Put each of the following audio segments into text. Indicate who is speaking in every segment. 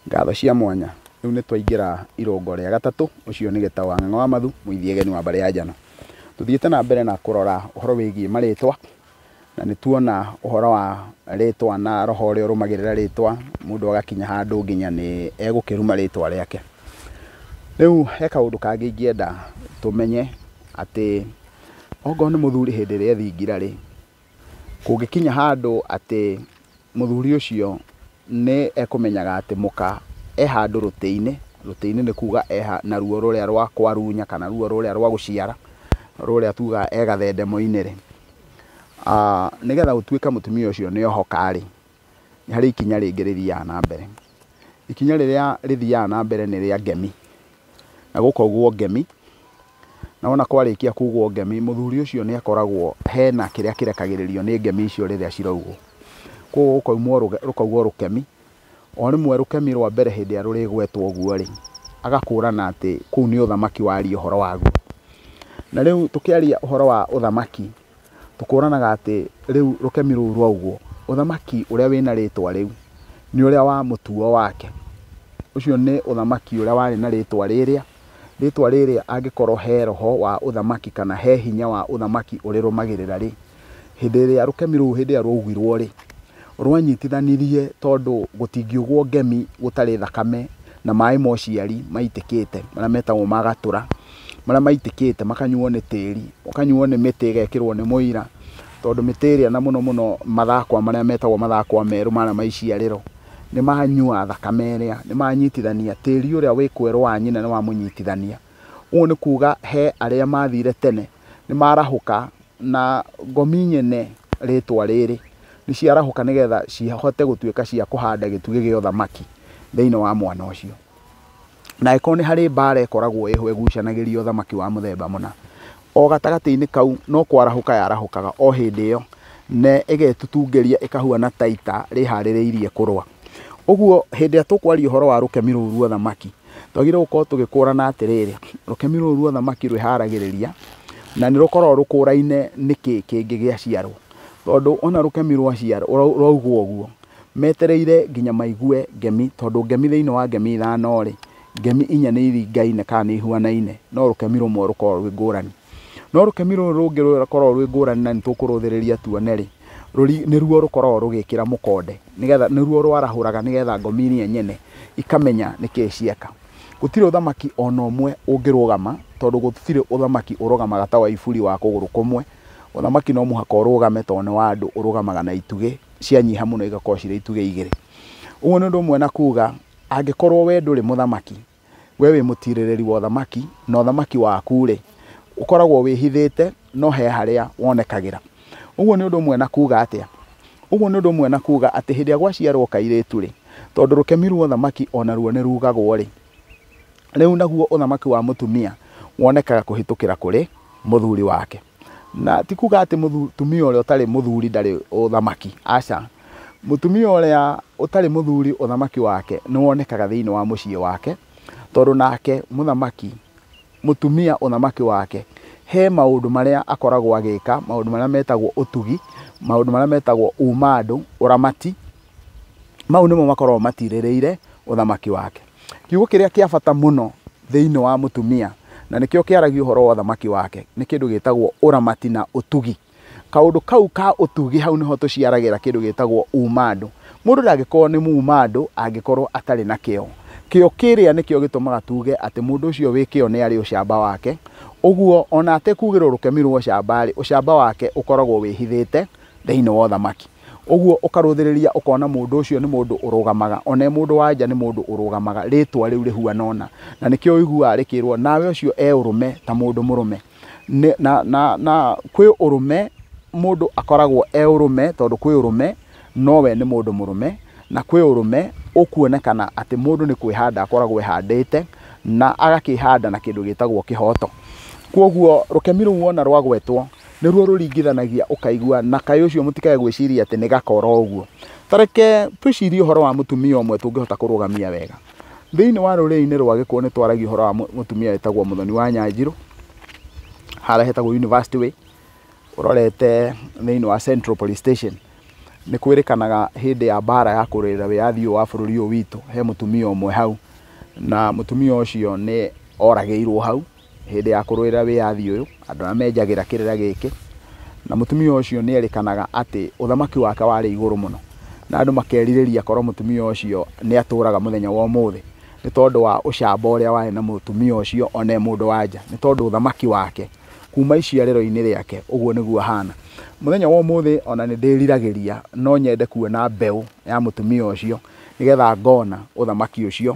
Speaker 1: Ngatho cia mwanya. Rĩu nĩ twaingĩra irũngo rĩa gatatũ, ũcio nĩ Gĩtaũ wa Ng'ang'a wa Mathu, mũithiegeni wa mbarĩ ya Njano. Tũthiĩte na mbere na kũrora ũhoro wĩgiĩ marĩtwa, na nĩ tuona ũhoro wa rĩtwa na roho ũrĩa ũrũmagĩrĩra rĩtwa, mũndũ agakinya handũ nginya nĩ egũkĩruma rĩtwa rĩake. Rĩu he kaũndũ kangĩ ingĩenda tũmenye atĩ okorwo nĩ mũthuri hĩndĩ ĩrĩa ethingira rĩ, kũngĩkinya handũ atĩ mũthuri ũcio nĩ ekũmenyaga atĩ mũka e handũ rũtĩ-inĩ, rũtĩ-inĩ nĩ kuga e na ruo rũrĩa rwa kwarunya kana ruo rũrĩa rwa gũciara, rũrĩa tugaga e gathendemo-inĩ rĩ, nĩgetha gũtuĩke mũtumia ũcio nĩ ohoka rĩ, nĩ harĩ ikinya rĩngĩ rĩthiaga na mbere. Ikinya rĩrĩa rĩthiaga na mbere nĩ rĩa ngemi, na gũkaugwo ngemi, na wona kwarĩkia kugwo ngemi, mũthuri ũcio nĩ akoragwo hena kĩrĩa kĩrekagĩrĩrio nĩ ngemi icio rĩrĩa ciraugwo. Koguo rũkaugwo rũkemi, o rĩmwe rũkemi rwa mbere hĩndĩ ĩrĩa rũrĩgwetwo ũguo rĩ, agakũrana atĩ kũu nĩ ũthamaki waria ũhoro waguo. Na rĩu tũkĩaria ũhoro wa ũthamaki, tũkũranaga atĩ rĩu rũkemi rũu rwaugwo, ũthamaki ũrĩa wĩna rĩtwa rĩu nĩ ũrĩa wa mũtuo wake. Ũcio nĩ ũthamaki ũrĩa warĩ na rĩtwa rĩrĩa, rĩtwa rĩrĩa angĩkorwo he roho wa ũthamaki kana he hinya wa ũthamaki ũrĩrũmagĩrĩra rĩ, hĩndĩ ĩrĩa rũkemi rũu hĩndĩ ĩrĩa rwaugirwo rĩ, rwanyitithanirie tondũ gũtingiugwo ngemi gũtarĩ thakame na maĩ ma ũciari maitĩkĩte marĩa metagwo ma gatũra, marĩa maitĩkĩte makanyuo nĩ tĩri, ũkanyuo nĩ mĩtĩ ĩgekĩrwo nĩ mũira, tondũ mĩtĩ ĩrĩa na mũno mũno mathakwa marĩa metagwo mathakwa merũ marĩa ma iciarĩro, nĩ manyua thakame ĩrĩa, nĩ manyitithania tĩri ũrĩa wĩ kwerũ wa nyina nĩ wamũnyitithania. Ũguo nĩ kuga he arĩa mathire tene nĩ marahũka na ngomi nyene rĩtwa rĩrĩ nĩ ciarahũka nĩgetha cihote gũtuĩka cia kũhanda gĩtugĩ gĩa ũthamaki thĩinĩ wa mwana ũcio. Na angĩkorwo nĩ harĩ mbara ĩkoragwo ĩho ĩgucanagĩria ũthamaki wa mũthemba mũna, o gatagatĩ-inĩ kau no kwarahũka yarahũkaga o hĩndĩ ĩyo na ĩgetutungĩria ĩkahuana ta ita rĩharĩrĩirie kũrũa. Ũguo hĩndĩ ĩrĩa tũkwaria ũhoro wa rũkemi rũu rwa ũthamaki, twagĩrĩirwo gũkorwo tũgĩkũrana atĩrĩrĩ, rũkemi rũu rwa ũthamaki rwĩharagĩrĩria na nĩ rũkoragwo rũkũraine nĩkĩ kĩngĩ gĩaciarwo. Tondũ ona rũkemi rwaciarwo rwaugwo ũguo, metereire nginya maigue ngemi, tondũ ngemi thĩinĩ wa ngemi ithano rĩ, ngemi inya nĩ iringaine kana nĩ ihuanaine, no rũkemi rũmwe rũkoragwo rwĩ ngũrani. No rũkemi rũrũ rũngĩ rũkoragwo rwĩ ngũrani na nĩ tũkũrũthĩrĩria tuone rĩ, nĩruo rũkoragwo rũgĩkĩra mũkonde, nĩgetha nĩruo rwarahũraga nĩgetha ngomi iria nyene ikamenya nĩkĩĩ cieka. Gũtirĩ ũthamaki ona ũmwe ũngĩrũgama, tondũ gũtirĩ ũthamaki ũrũgamaga ta wa iburi wa kũgũrũ kũmwe. Ũthamaki no mũhaka ũrũgame tondũ nĩ wa andũ, ũrũgamaga na itugĩ cianyiha mũno igakorwo cirĩ itugĩ igĩrĩ. Ũguo nĩ ũndũ ũmwe na kuga angĩkorwo we ndũrĩ mũthamaki, we wĩ mũtirĩrĩri wa ũthamaki, na ũthamaki waku rĩ, ũkoragwo wĩhithĩte no he harĩa wonekagĩra. Ũguo nĩ ũndũ ũmwe na kuga atĩa? Ũguo nĩ ũndũ ũmwe na kuga atĩ hĩndĩ ĩrĩa gwaciarwo kairĩtu rĩ, tondũ rũkemi rwa ũthamaki ona ruo nĩ rugagwo rĩ, rĩu naguo ũthamaki wa mũtumia wonekaga kũhĩtũkĩra kũrĩ mũthuri wake. Na ti kuga atĩ mũtumia ũrĩa ũtarĩ mũthuri ndarĩ ũthamaki, aca. Mũtumia ũrĩa ũtarĩ mũthuri ũthamaki wake nĩ wonekaga thĩinĩ wa mũciĩ wake, tondũ nake mũthamaki, mũtumia ũthamaki wake, he maũndũ marĩa akoragwo agĩka, maũndũ marĩa metagwo ũtugi, maũndũ marĩa metagwo umandũ, ũramati, mau nĩmo makoragwo matirĩrĩire ũthamaki wake. Kiugo kĩrĩa kĩa bata mũno thĩinĩ wa mũtumia, na nĩkĩo kĩaragia ũhoro wa ũthamaki wake, nĩ kĩndũ gĩtagwo ũramati na ũtugi. Kaũndũ kau ka ũtugi hau nĩho tũciaragĩra kĩndũ gĩtagwo umandũ. Mũndũ ndangĩkorwo nĩ mumandũ angĩkorwo atarĩ na kĩo. Kĩo kĩrĩa nĩkĩo gĩtũmaga tuge atĩ mũndũ ũcio wĩ kĩo nĩ arĩ ũcamba wake. Ũguo ona atekugĩrwo rũkemi rwa ũcamba rĩ, ũcamba wake ũkoragwo wĩhithĩte thĩinĩ wa ũthamaki. Ũguo ũkarũthĩrĩria ũkona mũndũ ũcio nĩ mũndũ ũrũgamaga, ona e mũndũ wa nja nĩ mũndũ ũrũgamaga, rĩtwa rĩu rĩhuana ũna. Na nĩkĩo ũiguaga rĩkĩrwo nawe ũcio e ũrũme ta mũndũ mũrũme. Na kwĩ ũrũme mũndũ akoragwo e ũrũme tondũ kwĩ ũrũme nowe nĩ mũndũ mũrũme, na kwĩ ũrũme ũkuonekana atĩ mũndũ nĩ kwĩhanda akoragwo ehandĩte na agakĩhanda na kĩndũ gĩtagwo kĩhoto. Koguo rũkemi rũu wona rwagwetwo nĩruo rũringithanagia ũkaigua na kaĩ ũcio mũtikae gwĩciria atĩ nĩ gakora ũguo. Ta reke twĩcirie ũhoro wa mũtumia ũmwe tũngĩhota kũrũgamia wega. Thĩinĩ wa rũrĩrĩ-inĩ rwa Gĩkũyũ nĩ twaragia ũhoro wa mũtumia wĩtagwo Mũthoni wa Nyanjirũ, harĩa hetagwo University Way, ũrorete thĩinĩ wa Central Police Station. Nĩ kwĩrĩkanaga hĩndĩ ya mbara ya kũrũĩrĩra wĩyathi ũyũ wa bũrũri ũyũ witũ, he mũtumia ũmwe hau, na mũtumia ũcio nĩ oragĩirwo hau hĩndĩ ya kũrũĩrĩra wĩyathi ũyũ, andũ arĩa menjagĩra kĩrĩra gĩkĩ. Na mũtumia ũcio nĩ erĩkanaga atĩ ũthamaki wake warĩ igũrũ mũno, na andũ makerirĩria korwo mũtumia ũcio nĩ atũraga mũthenya wa ũmũthĩ, nĩ tondũ wa ũcamba ũrĩa warĩ na mũtumia ũcio ona e mũndũ wa nja, nĩ tondũ ũthamaki wake kuma iciarĩro-inĩ rĩake ũguo nĩguo ahana. Mũthenya wa ũmũthĩ ona nĩ ndĩriragĩria no nyende kuona mbeũ ya mũtumia ũcio nĩgetha ngona ũthamaki ũcio.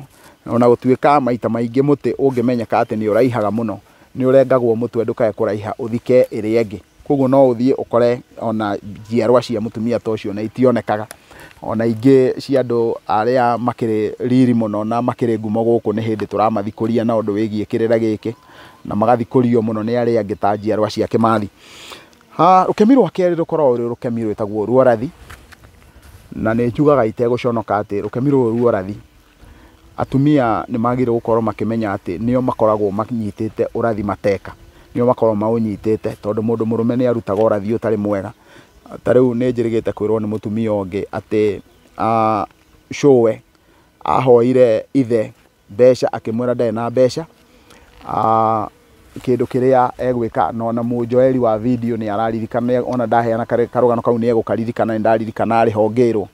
Speaker 1: Ona gũtuĩka maita maingĩ mũtĩ ũngĩmenyeka atĩ nĩ ũraihaga mũno, nĩ ũrengagwo mũtwe ndũkae kũraiha ũthike ĩrĩa ĩngĩ. Koguo no ũthiĩ ũkore ona njiarwa cia mũtumia ta ũcio na itionekaga. Ona ingĩ cia andũ arĩa makĩrĩ riri mũno na makĩrĩ ngumo gũkũ nĩ hĩndĩ tũramathikũria na ũndũ wĩgiĩ kĩrĩra gĩkĩ, na magathikũrio mũno nĩ arĩa angĩ ta njiarwa cia Kĩmathi. Rũkemi rwa kerĩ rũkoragwo rwĩ rũkemi rwĩtagwo ruorathi, na nĩ njugaga itegũconoka atĩ rũkemi rũrũ ruorathi, atumia nĩ magĩrĩirwo gũkorwo makĩmenya atĩ nĩo makoragwo manyitĩte ũrathi mateka, nĩo makoragwo maũnyitĩte, tondũ mũndũ mũrũme nĩ arutaga ũrathi ũtarĩ mwega. Ta rĩu nĩ njĩrĩgĩte kwĩrwo nĩ mũtumia ũngĩ atĩ cũwe ahoire ithe mbeca akĩmwĩra ndarĩ na mbeca, kĩndũ kĩrĩa egwĩka, na ona mũnjoeri wa video nĩ araririkana, ona ndaheana karũgano kau nĩ egũkaririkana, nĩ ndaririkana arĩ ho ngĩrwo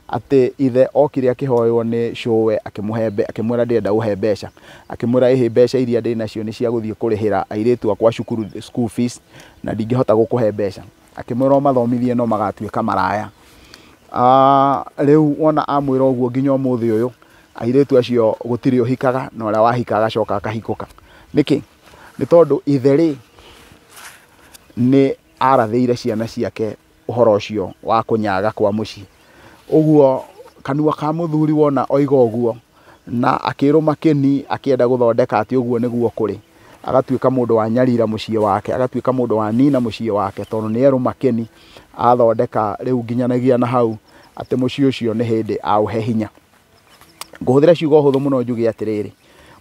Speaker 1: atĩ ithe okire akĩhoywo nĩ cũwe akĩmũhe akĩmwĩra ndĩrenda ũhe mbeca, akĩmwĩra ĩhĩ mbeca iria ndĩ nacio nĩ cia gũthiĩ kũrĩhĩra airĩtu akwa cukuru school fees na ndingĩhota gũkũhe mbeca, akĩmwĩra ũmathomithie no magatuĩka maraya. Rĩu wona amwĩra ũguo nginya ũmũthĩ ũyũ airĩtu acio gũtirĩ ũhikaga, na ũrĩa wahika agacoka akahikũka. Nĩkĩ? Nĩ tondũ ithe rĩ nĩ arathĩire ciana ciake ũhoro ũcio wa kũnyaga kwa mũciĩ. Ũguo kanua ka mũthuri wona oiga ũguo na akĩrũma kĩni akĩenda gũthondeka atĩ ũguo nĩguo kũrĩ, agatuĩka mũndũ wa nyarira mũciĩ wake, agatuĩka mũndũ wa nina mũciĩ wake, tondũ nĩ erũma kĩni athondeka rĩu nginyanagia na hau atĩ mũciĩ ũcio nĩ hĩndĩ aũhe hinya. Ngũhũthĩra ciugo hũthũ mũno njuge atĩrĩrĩ,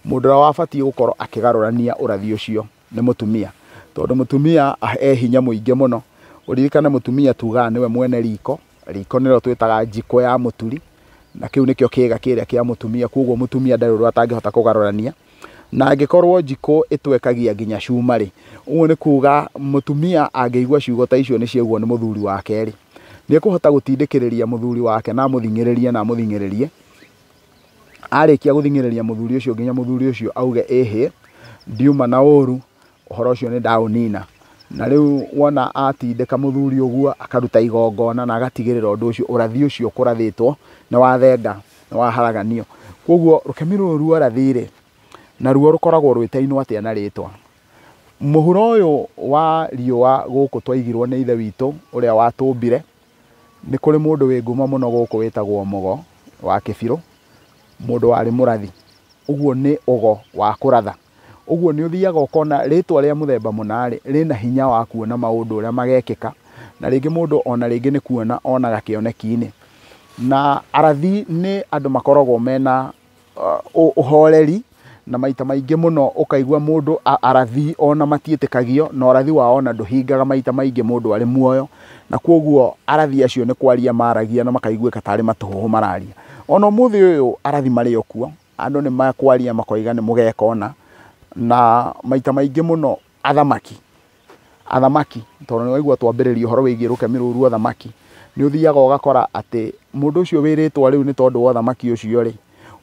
Speaker 1: mũndũ ũrĩa wabatiĩ gũkorwo akĩgarũrania ũrathi ũcio nĩ mũtumia, tondũ mũtumia e hinya mũingĩ mũno. Ũririkane mũtumia tugaga nĩwe mwene riko, riko nĩrĩo twĩtaga njiko ya mũturi, na kĩu nĩkĩo kĩga kĩrĩa kĩa mũtumia. Koguo mũtumia ndarĩ ũndũ atangĩhota kũgarũrania, na angĩkorwo njiko ĩtwekagia nginya cuma rĩ, ũguo nĩ kuga mũtumia angĩigua ciugo ta icio nĩ ciaugwo nĩ mũthuri wake rĩ, nĩ ekũhota gũtindĩkĩrĩria mũthuri wake na amũthing'ĩrĩrie na amũthing'ĩrĩrie. Arĩkia gũthing'ĩrĩria mũthuri ũcio nginya mũthuri ũcio auge ĩhĩ, ndiuma na ũru, ũhoro ũcio nĩ ndaũnina. Na rĩu wona atindĩka mũthuri ũguo akaruta igongona na agatigĩrĩra ũndũ ũcio, ũrathi ũcio kũrathĩtwo nĩ wathenga, nĩ waharaganio. Koguo rũkemi rũrũ ruorathi rĩ, naruo rũkoragwo rwĩtainwo atĩa na rĩtwa? Mũhuro ũyũ wa riũa gũkũ twaigirwo nĩ ithe witũ ũrĩa watũmbire, nĩ kũrĩ mũndũ wĩ ngumo mũno gũkũ wĩtagwo Mũgo wa Kĩbirũ, mũndũ warĩ mũrathi. Ũguo nĩ ũgo wa kũratha. Ũguo nĩ ũthiaga ũkona rĩtwa rĩa mũthemba mũna rĩ, rĩna hinya wa kuona maũndũ ũrĩa magekĩka, na rĩngĩ mũndũ ona rĩngĩ nĩ kuona onaga kĩoneki-inĩ. Na arathi nĩ andũ makoragwo mena ũhoreri, na maita maingĩ mũno ũkaigua mũndũ arathi ona matiĩtĩkagio, na ũrathi wao ona ndũhingaga maita maingĩ mũndũ arĩ muoyo, na koguo arathi acio nĩ kwaria maragia na makaiguĩka tarĩ matũhũhũ mararia. Ona ũmũthĩ ũyũ arathi marĩ o kuo, andũ nĩ makwaria makoiga nĩ mũgeka ũna, na maita maingĩ mũno athamaki, athamaki tondũ nĩ waigua twambĩrĩria ũhoro wĩgiĩ rũkemi rũrũ rwa athamaki, nĩ ũthiaga ũgakora atĩ mũndũ ũcio wĩrĩtwo rĩu nĩ tondũ wa ũthamaki ũcio rĩ,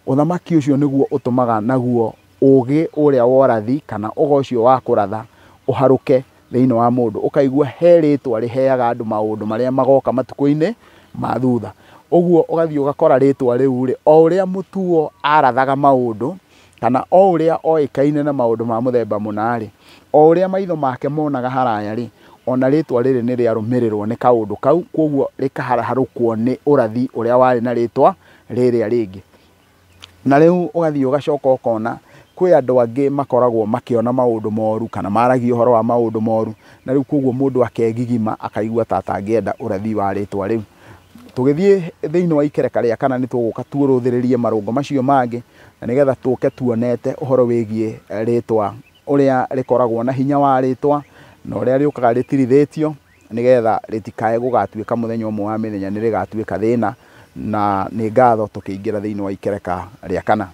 Speaker 1: ũthamaki ũcio nĩguo ũtũmaga naguo ũgĩ ũrĩa wa ũrathi kana ũgo ũcio wa kũratha ũharũke thĩinĩ wa mũndũ, ũkaigua he rĩtwa rĩheaga andũ maũndũ marĩa magoka matukũ-inĩ ma thutha. Ũguo ũgathiĩ ũgakora rĩtwa rĩu rĩ, o ũrĩa mũtuo arathaga maũndũ kana o ũrĩa oĩkaine na maũndũ ma mũthemba mũna rĩ, o ũrĩa maitho make monaga haraya rĩ, ona rĩtwa rĩrĩ nĩ rĩarũmĩrĩrwo nĩ kaũndũ kau, koguo rĩkaharũkwo nĩ ũrathi ũrĩa warĩ na rĩtwa rĩrĩa rĩngĩ. Na rĩu ũgathiĩ ũgacoka ũkona kwĩ andũ angĩ makoragwo makĩona maũndũ moru kana maragia ũhoro wa maũndũ moru, na rĩu koguo mũndũ akegigima akaigua ta atangĩenda ũrathi wa rĩtwa rĩu. Tũgĩthiĩ thĩinĩ wa ikereka rĩa kana nĩ tũgũka tuũrũthĩrĩrie marũngo macio mangĩ, na nĩgetha tũke tuonete ũhoro wĩgiĩ rĩtwa ũrĩa rĩkoragwo na hinya wa rĩtwa, na ũrĩa rĩũkaga rĩtirithĩtio, Nĩgetha rĩtikae gũgatuĩka mũthenya ũmwe wa mĩthenya nĩ rĩgatuĩka thĩna. Na nĩ ngatho tũkĩingĩra thĩinĩ wa ikereka rĩa kana.